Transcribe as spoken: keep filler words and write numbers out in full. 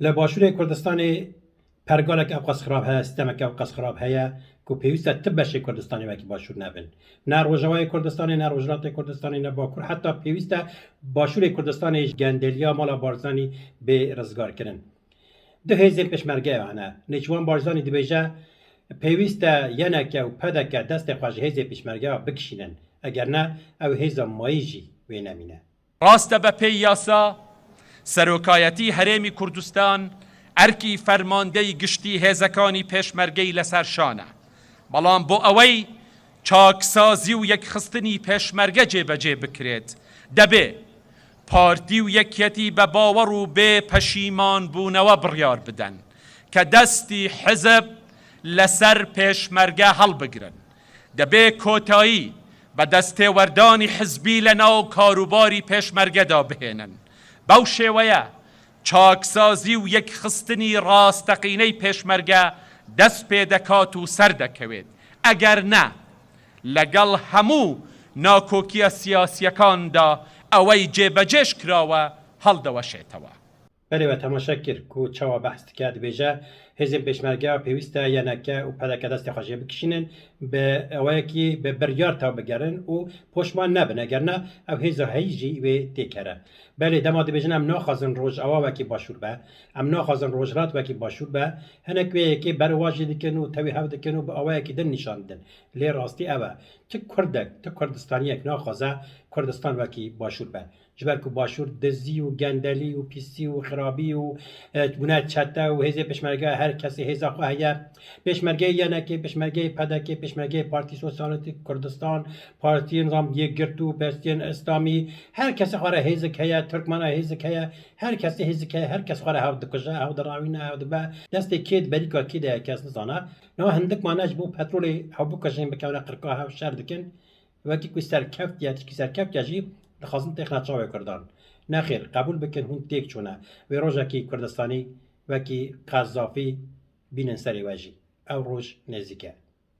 Li Başûrê Kurdistanê pergalek ewqas xirab heye, sîstemek ewqas xirab heye ku pêwîst e ti beşê Kurdistanê wekî Başûr nebin. Ne Rojavayê Kurdistanê, ne Rojhilatê Kurdistanê, ne Bakur, heta pêwîst e Başûrê Kurdistanê ji gendeliya mala Barzanî bê rizgarkirin. Du hêzên pêşmerge hene. Nêçîrvan Barzanî dibêje, pêwîst e Y N K û P D K destê xwe ji hêzê pêşmergeya bikişînin. Eger ne, ew hêza mayî jî wê nemîne. Rast e, be pê yasa, Serokayetî Herêmî Kurdistan erkî fermandeyî giştî hêzekanî pêşmergeyî li ser şan e. Belam bo ewey çaksazî û yekxistinî pêşmerge cêbecê bikirêt, debê Partî û Yekyetî be bawer û bê peşîmanbûnewe biryar bidin ke destî hizib li ser pêşmerge helbigirin. Debê kotayî be destêwerdanî hizbî li nav karûbarî pêşmerge de bihênin. Bew şêweye çaksazî û yekxistinî rasteqîney pêşmerge dest pê dekat û ser dekewêt. Eger ne, legel hemû nakokiya siyasiyekan de ewey cêbecêş kirawe heldeweşêtewe. Belê, we temaşe kir ku çawa behs dike, dibêje, hêzên pêşmergeya pêwîst e Y N K û P D K destê xwe jê bikişînin, bi eweyekî bi biryar tev bigerin û poşman nebin, eger ne ew hêza heyî jî wê têkere. Belê, dema dibêjin em naxwazin Rojava wekî Başûr be, em naxwazin Rojhilat wekî Başûr be, hinek wê yekê berwajî dikin û tewî hev dikin û bi awayekî din nîşan didin. Lê rastî ev e. Ti Kurdek, ti Kurdistaniyek naxwaze Kurdistan wekî Başûr be. Ji ber ku Başûr dizî û gendelî û pîsî û xirabî û, e, bûne çete û hêzê pêşmerge, her kesê hêza xwe heye. Pêşmergeyê Y N K'ê, pêşmergeyê P D K'ê, pêşmergeyê Partî Sosyalîstî Kurdistan, Partiyên Yekgirtû, Partiyên Îslamî, her kesê xwe re hêzik heye, Tirkmana hêzik heye, her kesê hêzik heye, her kes xwe re hev dikuje, hev dirawîne, hev dibe. Destê kê di berîka kê de ye kes nizane. Niha hindik mane ji bo petrolê hev bikujin, bikevine qirka hev şer dikin. Wekî ku serkeftiye, tişkî serkeftiye jî dixwazin têxine çavê Kurdan. Nexêr, qebûl bikin hûn têk çûne. Wê rojekî Kurdistanî wekî Qezafî bînin serê we jî. Ew roj nêzîk e.